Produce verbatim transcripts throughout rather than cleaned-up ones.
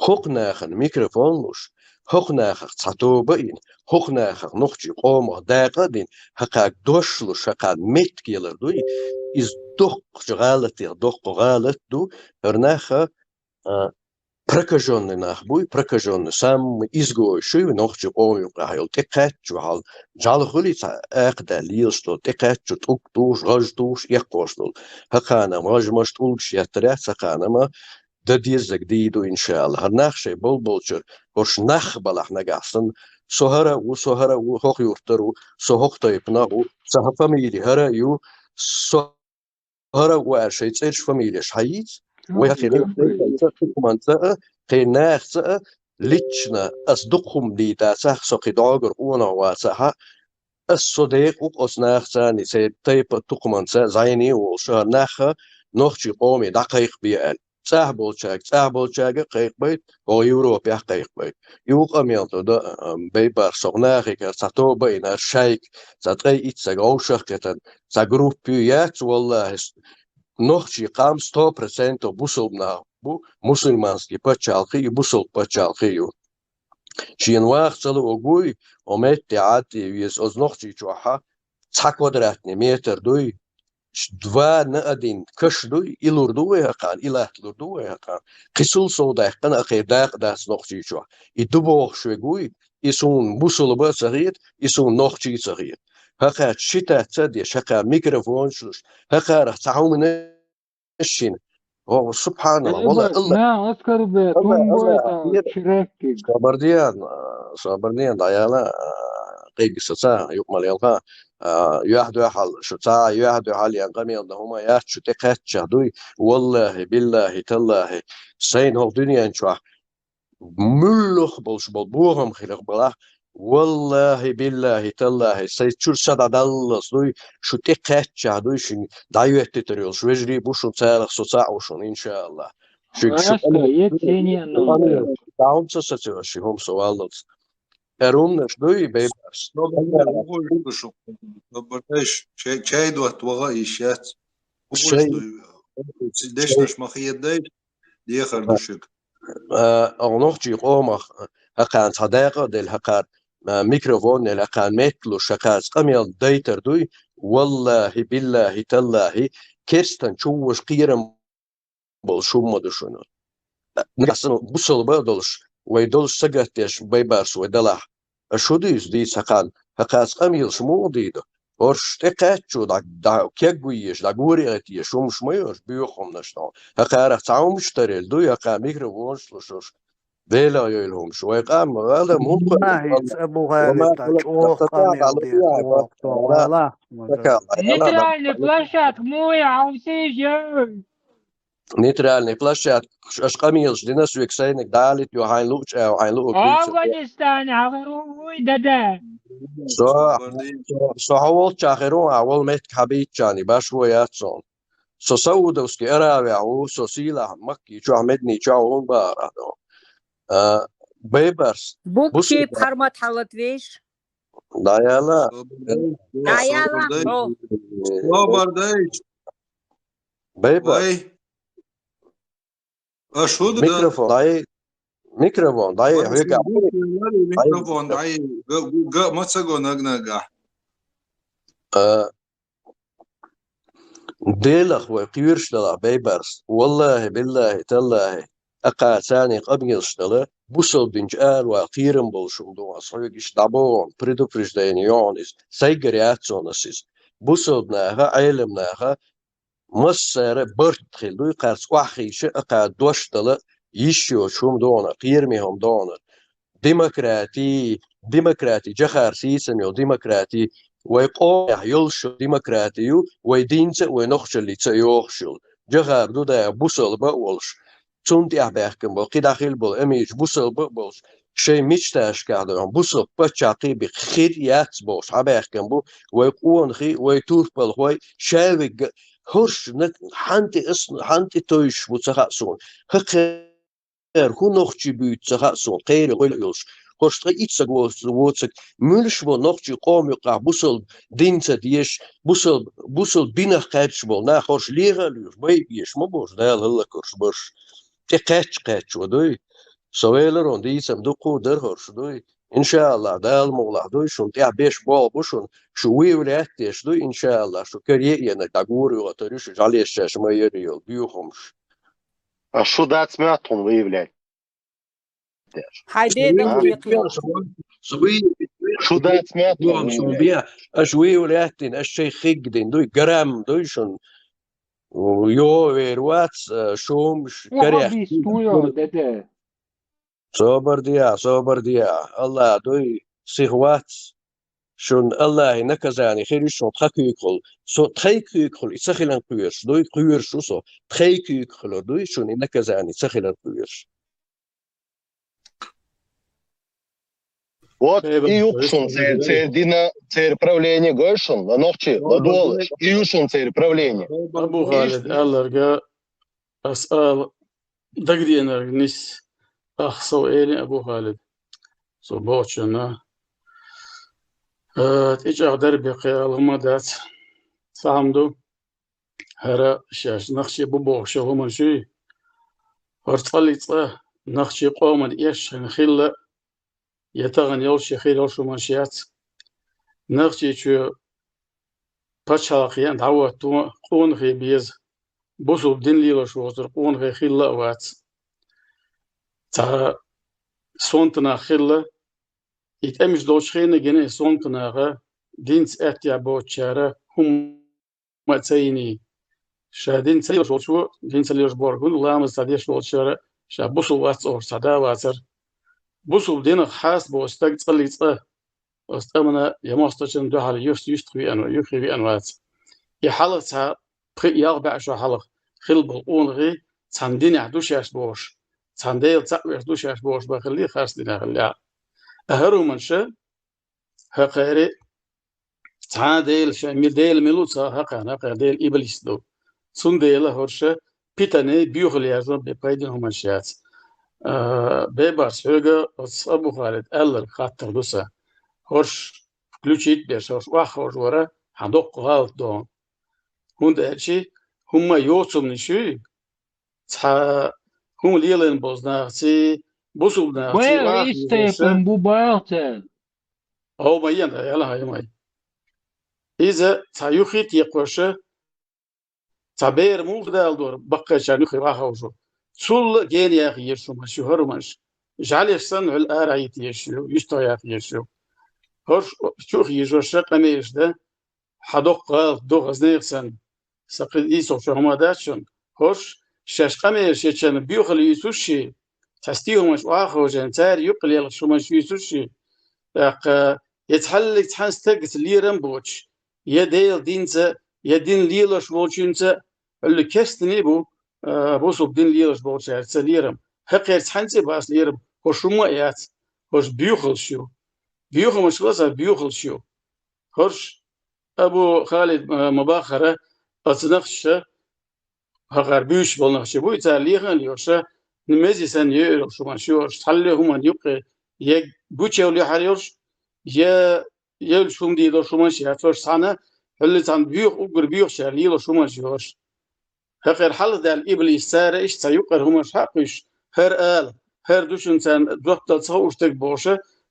хӀокху нахана микрофон луш, хӀокху нахах цхьа тоба а йина, хӀокху нахах нохчийн къомах дакъа а дина, хӀокхарна дош луш, хӀокхарна меттиг ялар дуй, иза доккхачу гӀалатех доккха гӀалат ду, хӀара нах а, прокаженный нах буй, прокаженный, самый изгой шу ю нохчийн къоман юкъахь йолу, тӀекхаьчча хьал, жӀаьла хуьлий цхьа акха даьлла лелаш долу, тӀекхаьчча тӀулг тухуш, гӀаж тухуш, эккхош долу. ХӀокхарна гӀажмаш, тӀулгаш еттарехь, цхьа ханна ма дан деззарг дийр ду, иншаАллахӀ. ХӀара нах шайн болболчара, хӀорш нах балахь нагахь санна, со хӀара а ву, со хӀара а ву, хӀокху юртара ву, со хӀокху тайпанах ву, сан фамили хӀара а ю, со хӀара а ву аьлла шайн цӀераш, фамилеш хьаийца, вай хӀокху тайпанца, хӀокху хӀуманца а, кхин нахаца а, лично ас дукха хӀума дийцацахь, со кхин дӀогара къонах вацахь а, ас со декъа ву-кх оцу нахаца а, церан тайпа-тукхаманца а зӀене а волуш, хӀара нах а нохчийн къоме дӀакхайкхабе аьлла. ЦӀахь болчаьрга, цӀахь болчаьрга а кхайкхабайта, хӀокху Европехь а кхайкхабайта. И ву къамел тӀе дан, а, Бейбарс, хӀокху нахе кара цхьа тоба а йина, хӀара шайга, цхьа ткъе итт стаг вовшах а кхетта, цхьа группа ю, яц, валлахӀи, нохчийн къам сто процентов бусалба нах бу, мусульманский пачхьалкх и бусалба пачхьалкх ю. Шена ваха ца луург вуй, хӀокху метте Ӏад а веза, оцу Нохчийчохь а цхьа квадратный метр дуй, ш-, два на один каш дуй, и лур ду вай хӀокхарна, и латта лур ду вай хӀокхарна. Кхин цул сов даьккхина а кхин дакъа дац Нохчийчохь. И ду бохуш верг вуй, и суна бусалба а ца хета, и суна нохчи а ца хета. ХӀокхаьрца ши таца а деш, хӀокхарна микрофонаш луш, хӀокхарах цхьа хӀуманаш йина. О, субханалла, валла, Алла. На, оскорбе, Алла, тумбой Алла, та нет. Чирекки. Собар де, а, собар де, дӀаяла, а, къегга соца, юкъамал ялха, а, юьхь-дуьхьал, шу цхьа юьхь-дуьхьал ян къамел дан хӀума яц, шу тӀекхаьчча дуй, валлахӀи, биллахӀи, таллахӀи, сайна хӀокху дуьнен чохь муьлхха болуш болу бохам хиларх балахь, валлахӀи, биллахӀи, таллахӀи, сайн чуьра са дӀадаллалц дуй, шу тӀекхаьчча дуй, шуьга дӀайоьттуьйтур йолуш вежарий а бу шуна, царах со цхьаъ ву шуна, иншаАллахӀ. Шуьга шу Аша къамел, е цени шу къамел, аннуна. Даун ца сацо ши хӀума со валлалц. Эр хӀуманаш дуй, Бейбарс. Собар дайша, чай, чай дотта ваха а йиш яц. Шай, дуй. Дешнаш ма хедай, дехар ду шуьга. А, оха нохчий къомах, хӀокхарна цхьа дакъа а делла, хӀокхарна, а, микрофон елла, хӀокхарна метталуш, хӀокхарца къамел дайтар дуй, валлахӀи, биллахӀи, таллахӀи, керстан чу вуш кхерам болуш хӀума ма ду шуна. Нагахь санна бусалба а долуш, вай долуш сагатдеш, Бейбарс, вай далахь. Аш хӀун дуьйцу дийца хӀокхарна, хӀокхарца къамелаш муха дийр ду? ХӀорш тӀекхаьчча, дӀа, дӀа кегве езаш, дӀа гори а тӀе езаш, хӀумаш ма ю хӀорш, боьха хӀуманаш ду. ХӀокхарах цхьа хӀуманаш тара елла дуй, хӀокхарна микрофонаш луш хӀорш. Делан йойла хӀумаш. Вай къам, адам, хӀунда кхоьллина? Нахица Абу ГӀалиб, чӀогӀа къамел деш, чӀогӀа, чӀогӀа, вала. Нейтральный площадка муй хьовсийша? Нейтральный площадка, аш къамелаш дина, соьга сайниг далит ю, хьайн луучӀа, хьайн луучӀа. Афганистане хьахир ву вуй, дада. Со, со, со хьо волчча хир ву, а вол меттиг хьабийцчани, баш ву яц сон. Со Саудовский Аравия ву, со сийлахь Макки чохь, Медни чохь ву бара до. А, Бейбарс. Букчи бусурба. Пхьармат хьалат веш. ДӀаяла. ДӀаяла. Собар дайча. Бейбарс. Вай. Аш хӀу ду? Микрофон дӀай. Микрофон дӀай. Вай, хьоьга. Микрофон дӀай. Га, га, ма ца го наг-нагахь. А, Делах вай кхоьруш далахь, Бейбарс. ВаллахӀи, биллахӀи, таллахӀи. Акхар царний къамелаш дала, бусалба динчу аравала кхерам болуш хӀума ду ас хьоьга иштта дӀабоху, предупреждение йохьун иза. Сайгара яц сон ас иза. Бусалба наха, Ӏелам наха, массара барт хила дуй, кхарца охьахийша, а кхара дош дала, йиш йоцу хӀума догӀуна, кхераме хӀума догӀуна. Демократи, демократи, жахар сийсам йолу демократи, вай къомехь йолуш йолу демократи ю, вай динца а, вай нохчаллица а йохуш йолу. Жахар ду да бусалба а волуш. Цунна тӀехь баьхкина болу, кхидӀа хила болу, амича бусалба а болуш. Шайн мечташкахь ду, бусалба паччахь кхин бен хир яц бохуш, хьабаьхкина бу, вай къонахий, вай турпалхой, шаверг а, хӀорш на-, хьан тӀе ас, хьан тӀе тойшуш бу ца хаьа суна. ХӀокхара хӀун нохчий буьйцу ца хаьа суна, кхеран гӀойла йолуш. ХӀорш ткъе итт стаг воцург, муьлш бо нохчий къоман юкъахь бусалба дин ца дезаш, бусалба, бусалба динах кхаьчча болу нах, хӀорш леха а лоьхуш, байа а беш ма бохуш, Дала хӀаллакьхуьлуш барш. ТӀе кхаьчча кхаьчча дуй. Со веларун дийцам дукха дар хӀорш дуй. Иншааллах, Дала мукъалахь дуй, шун тӀехь беш болх бу шун, шу вуйла лаьтташ дуй, иншааллах, шу кара е а ена, дӀагур йота шу жӀалеш шаьш ма яр йол, буьйхамаш. А шу дац моьттун вуйла лаьтташ? Хьай деда А? Шу вуйла, шу вуйла, шу дац моьттун вуйла лаьтташ? Аш вуйла лаьттина, аш шай хигдин дуй, грамм дуй шун. Йо, вер вац, э, шумаш, Ва карех. Хабис туй, деда. Собар дия, собар дия. Аллах дуй, сих вац. Шун Аллахи наказани хир ю шун тха куьйгахула. Со тхай куьйгахула, и ца хилан кхоьруш дуй, кхоьруш ю со. Тхай куьйгахула дуй, шун и наказани ца хилан кхоьруш. Вот, Эйбан, и юкъ шун цер, цер дина, цер правление гой шун, ла нохчи, ла долаш. И ю шун цер правление. Абу Халид, алларга, ас ал дагденарг нис, ах, сов эли Абу Халид. Со бочана. Э, тӀечӀагӀ дар бекхе алгӀа ма дац. Сахьам ду. ХӀара шаьш нахчи бу бохуш хӀуманаш юй. ХӀара цкъа-цкъа нахчи къоман эшшина хилла, я тахана йолуш, я хир йолуш хӀуманаш яц. Нахчи чу пачхьалкхе а дӀахӀотто къонахий беза. Бусулба дин лелош воцург къонахий хилла а вац. Цхьа сонта нах хилла, и тӀемаш долчу хенахь гина и сонта наха динца аьттехьа боцучара хӀума ма ца йиний. Ша дин ца йолуш волчо, дин ца лелош бохург хӀунда, ламаз ца деш волчара ша бусулба вац олуш цхьа да а вацара. Бусулба динах хьаста боху стаг цкъа-цкъа оцу тӀамана я мостагӀчунна дуьхьал юст-, юьстах веана, юххе веана вац. И хьалха цхьа пхи-ялх бӀе шо хьалха хилла болу къонахий цхьана динехь ду шаьш бохуш, цхьана Дела цхьаъ веш ду шаьш бохуш бан хилла, харц динехь хиллехь а. ХӀара хӀуманаш хӀокхаьрга цхьа а Дела ша, ми-, Дела мила ву ца хьакхарна, хӀокхаьрга Дела иблис ду. Цундела хӀорш питане, буьйхалерзо бен пайдина хӀуманаш яц. А, бебарс хьоьга оцу Абу Халид аьлларг хаттар ду сан. ХӀорш включить берш, хӀорш охьаховш вара хьан доккха гӀалат догӀу. ХӀунда аьлча хӀумма йоцург ю, цхьа хӀума лелийна болчу нахаций, бусулба нахаций Бер охьахевшаш. Истефан бу баьлча. Хьо ма ен, яла хьай ма. Иза цхьа юххе а текхош, цхьа бер муха дала дора, баккхийчарна юххе охьаховшу. Цул а гена яха езаш хӀуманаш ю хӀара хӀуманаш. ЖӀаьлеш санна хӀуьлла ара хьийта езаш ю, юьстах яха езаш ю. ХӀорш чу а хьийжош, къамелаш дан, хьан доккха гӀалат ду хаза нехан санна. Сан кхин ийсалгӀа шо хӀума дац шуна. ХӀорш шаьш къамелаш ечарна боьхалла юьйцуш ши, цхьа стий хӀуманаш охьаховшийна, цара юккъе лелхаш хӀуманаш юьйцуш ши, тӀаккха я цхьаллиг цхьана стагаца лерам а боцуш, я Делан динца, я дин лелош волчуьнца, хӀуьллу керстаний а бу, а, бусулба дин лелош болчаьрца лерам. ХӀокхаьрца цхьаьнца а бац лерам, хӀорш хӀумма а яц, хӀорш боьхаллаш ю. Боьхамаш ла сан, боьхаллаш ю. ХӀорш Абу Халид, а, ма-баххара, оцу нахчаша, хӀокхара буьйцуш болу нахчий буй, цара лехам а лоьхуш, мези санна йоьалла йолуш хӀуманаш ю хӀорш, цхьалле хӀуманна юккъе, я гучуевлла яхьар йолуш, я евллачу хӀума дийр долуш хӀуманаш яц хӀорш, цхьаьна хӀуьллу цхьаьна боьха, уггар боьхачара лелош хӀуманаш ю хӀорш. ХӀокхара хьалха даьлла иблис цара иштта цхьа юккъера хӀуманаш хьа а кхуьйсуш, хӀара ала, хӀара ду шуна царна жоп дала ца хууш дерг бохуш,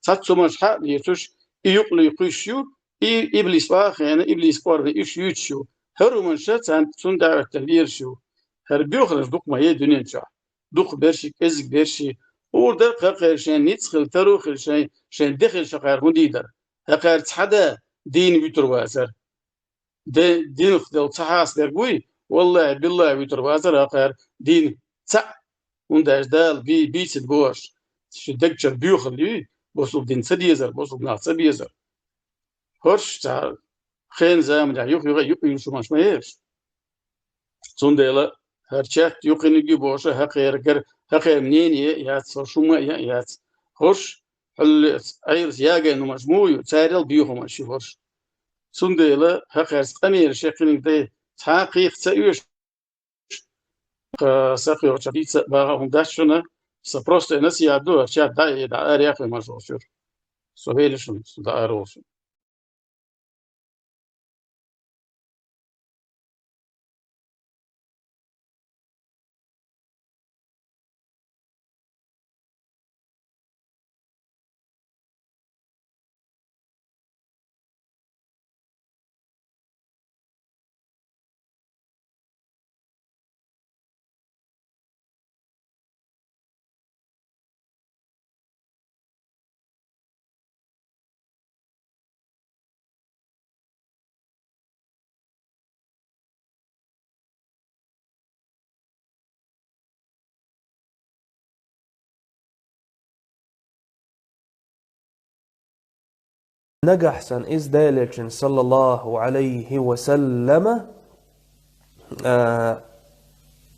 цхьацца хӀуманаш хьа а лецуш, и юккъе кхуьйсуш ю, и иблис охьахиъна, иблис кӀорна уьш юьйцуш ю. ХӀара хӀуманаш царна цунна даьӀват дан лелаш ю. ХӀара боьхаллаш дукха ма ю дуьнен чохь. Дукха берш, кӀезиг берш, хӀора дара хӀокхара шайн ницкъ хила, таро хила, шайн, шайн де хила хӀокхара хӀун дийр дара. ХӀокхара цхьа а да дийна вуьтур вацара. Де-, динах делла ца хьастадерг вуй, валлахӀи, биллахӀи, вуьтур вацара хӀокхара дийна цхьаъ. ХӀунда аьлча Дала бий-, бийцина бу хӀорш. Шун дегчуьра боьхалла юй, бусулба дин ца дезар, бусулба нах ца безар. ХӀорш цхьа хенан заманехь юха-юха а юкъа юьллуш хӀуманаш ма ю хӀорш. Цундела хӀара чат юккъе йинарг ю бохуш, хӀокхерагара, хӀокхеран мнение а яц, хӀорш хӀумма а ян а яц. ХӀорш хьуьллаца, Ӏелаца ягайна хӀуманаш муха ю, царел боьха хӀуманаш ю хӀорш. Цундела хӀокхаьрца къамелаш яххинарг дай цхьа а кхийха ца оьшу, кха, сакхоьхучу дийца а баха а хӀума дац шуна, сан просто насихьат ду, хӀара чат дӀа а, дӀа а араяхйина ма шуна. Со вели шуна, со дӀа а араволу шуна. Нагахь санна иза Делан элчанна, саллаллаху Ӏалайхи ва саллама, а,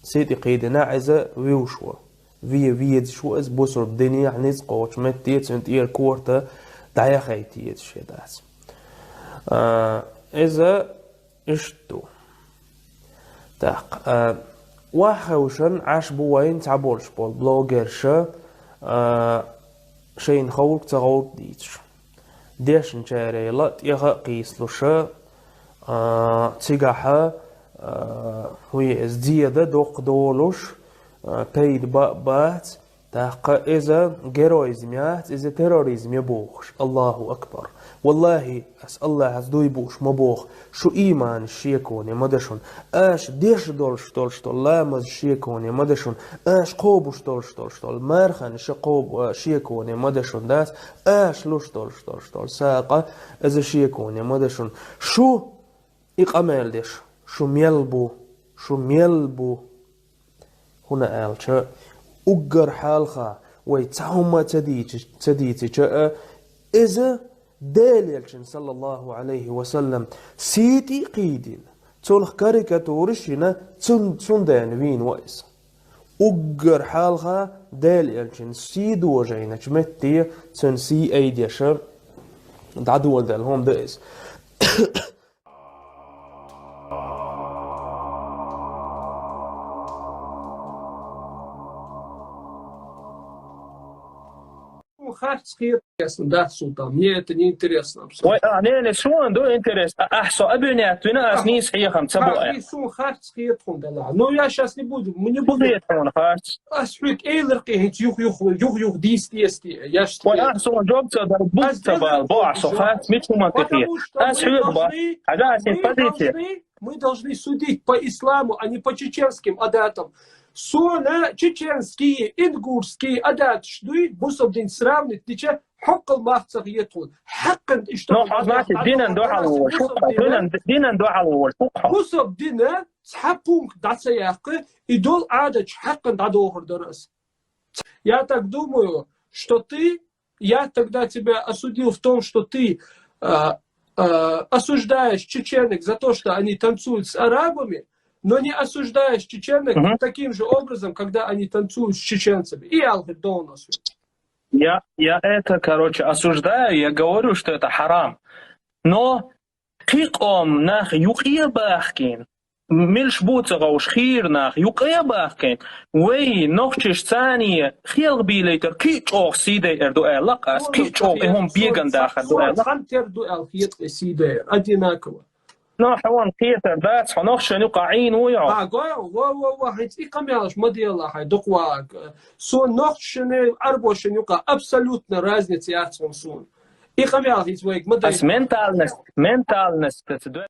сий тӀе кхийдина, иза вуьйш ву. Ве везаш ву иза бусалба динехь ницкъ кхочу метте, цуьнан тӀера корта дӀаяхийта езаш я дац. А, иза иштта ду. ТӀаккха, а, охьахевшина Ӏаш бу вайна цхьаболуш болу блогерша, а, шайна ховлург ца ховлург дийцаш. Дешначарел а тӀех а кхийсалуш, а, цигахь, а, хӀун ю иза, зен а доккха долуш, а, пайда бан а бац, тӀаккха иза героизм яц, иза терроризм я бохуш. Аллаху акбар! Валлахи, ас Аллахьаца дуй бууш ма боху, шу ийманаш шеконе ма дан шуна, аша деш долуш долуш долу ламаз шеконе ма дан шуна, аша кхобуш долуш долуш долу марханаш кхоб-, а, шеконе ма дан шуна дац, аша луш долуш долуш долу сагӀа иза шеконе ма дан шуна. Шу и къамел деш, шу мел бу, шу мел бу. ХӀунда аьлча, уггар хьалха вай цхьа хӀума ца дийци-, ца дийцича а, иза Делан элчанна, саллаллаху Ӏалайхи ва саллам, сий тӀе а кхийдина, цунах карикатураш а йина, цун-, цундела вийна ву иза. Уггар хьалха Делан элчанна сий дожийначу метте цуьнан сий айдеш дӀадоладелла хӀума ду иза. Харц хеташ дац, Султан. Мне это не интересно абсолютно. Вай, а, не, не, суна ду интерес. А, ахь со обвинять вина, ас нийса хьехам ца бу аьлла. Суна харц хета хьуна делахь. Ну, я щас не буду, мы не будем. Хета хьуна харц. Ас хьоьга элира кхин хӀинца юх-юх, юх-юх дийца деза те. Я ж Вай, ахь суна жоп ца дар, бут ца бал, бо ахь со харц, мича хӀуман тӀе хета. Ас хьоьга бо. Хьажа, ас хӀинца позиция. Мы должны судить по исламу, а не по чеченским адатам. Суна чеченские, ингушские адаташ дуй, бусалба дин сравнить дича, хьоккхал мах ца хета хьуна. Хьаккхант иштта. Ну, хьо, значит, динан дуьхьал волуш ву хьо, динан, динан дуьхьал волуш ву хьо. Бусалба дина цхьа пункт дӀа ца яккха, и долу Ӏадаташ хьаккхант дӀадохур дара ас. Я так думаю, что ты, я тогда тебя осудил в том, что ты, а, а, осуждаешь чеченок за то, что они танцуют с арабами, но не осуждаешь чеченок таким же образом, когда они танцуют с чеченцами. И алхир донос. Я, я это, короче, осуждаю, я говорю, что это харам. Но кхин къоман нах юкъе а бахкийна, милш бу ца хууш хийра нах юкъе а бахкийна, вай нохчаша царна хелха бийлайтар кхин а чӀогӀа сий дайар ду аьлла-кх ас, кхин а чӀогӀа и хӀума беган дахар ду аьлла. Цхьана тера ду аьлла хета тхе сий дайар, одинаково. Ну, хьуна кхетар дац, хьо нохчашна юкъахь Ӏийна вуй хьо? А, гой, во, во, во, хӀинца и къамелаш ма делахь, хьайн дукха вахарг. Суна нохчашна, арабошна юкъахь абсолютно разница яц хьуна суна. И къамел хӀинца вайга ма дай. Ас ментальность, ментальность ца до-